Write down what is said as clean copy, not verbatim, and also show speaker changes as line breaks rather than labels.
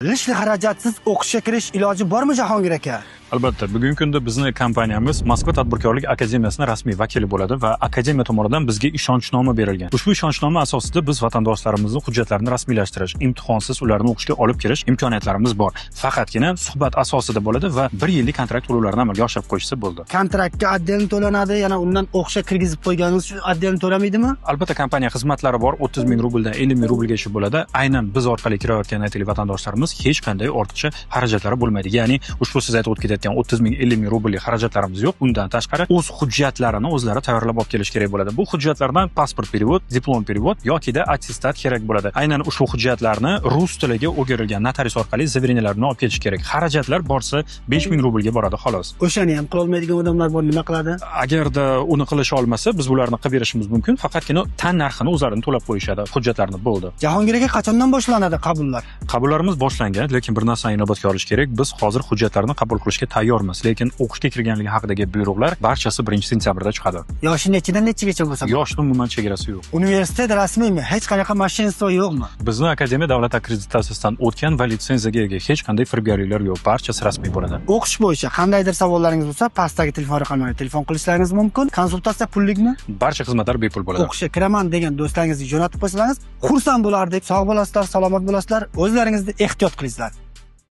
Лишний xarajatsiz o'qishga kirish iloji bormi, Jahongir aka?
Albatta, bugungi kunda bizni kompaniyamiz Moskva tadbirkorlik akademiyasining rasmiy vakili bo'ladi va akademiya tomonidan bizga ishonchnoma berilgan. Ushbu ishonchnoma asosida biz vatandoshlarimizni hujjatlarini rasmiylashtirish, imtihonsiz ularni o'qishga olib kirish imkoniyatlarimiz bor. Faqatgina suhbat asosida bo'ladi va 1 yillik kontrakt to'lovlarini amalga oshirib qo'yishsa bo'ldi.
Kontraktga отдельно to'lanadi, yana undan o'qishga kirgizib qo'yganingiz uchun отдельно to'lamaydimi?
Albatta, kompaniya xizmatlari bor, 30 ming rubldan 50 ming rublgacha bo'ladi. Aynan biz orqali kirayotgan, aytaylik, vatandoshlarimiz hech qanday ortiqcha xarajatlari bo'lmaydi. Ya'ni ushbu siz aytib o'tib ketayotgan 30 ming 50 ming rubllik xarajatlarimiz yo'q. Undan tashqari o'z hujjatlarini o'zlari tayyorlab olib kelish kerak bo'ladi. Bu hujjatlardan pasport перевод, diplom перевод yokida attestat kerak bo'ladi. Aynan ushbu hujjatlarni rus tiliga o'girilgan notarius orqali заверения larni olib kelish kerak. Xarajatlar borsa 5 ming rublga boradi, xolos.
O'shani ham qilolmaydigan odamlar bor, nima qiladi?
Agarda uni qilisha olmasa, biz ularni qilib berishimiz mumkin. Faqatgina tan narxini o'zlarini to'lab qo'yishadi, hujjatlarni, bo'ldi.
Jahongir aka, qachondan boshlanadi qabullar?
Qabullarimiz boshlangan, lekin bir narsani inobatga olish kerak. Biz hozir hujjatlarni qabul qilishga tayyormiz, lekin o'qishga kirganligi haqidagi buyruqlar barchasi 1-sentyabrda chiqadi.
Yoshi nechidan nechigacha bo'lsa?
Yoshni umuman chegarasi yo'q.
Universitet rasmiymi? Hech qanaqa мошенство yo'qmi?
Bizni akademiya davlat akkreditatsiyasidan o'tgan va litsenziyaga ega, hech qanday firibgarliklar yo'q, barchasi rasmiy bo'ladi.
O'qish bo'yicha qandaydir savollaringiz bo'lsa, pastdagi telefon raqamlariga telefon qilishlaringiz mumkin. Konsultatsiya pullikmi?
Barcha xizmatlar bepul bo'ladi.
O'qishga kiraman degan do'stlaringizni jo'natib qo'ysalaringiz, xursand bo'lardik. Sog' bo'lasizlar, salomat bo'lasizlar, o'zlaringizni ehtiyot qilingizlar.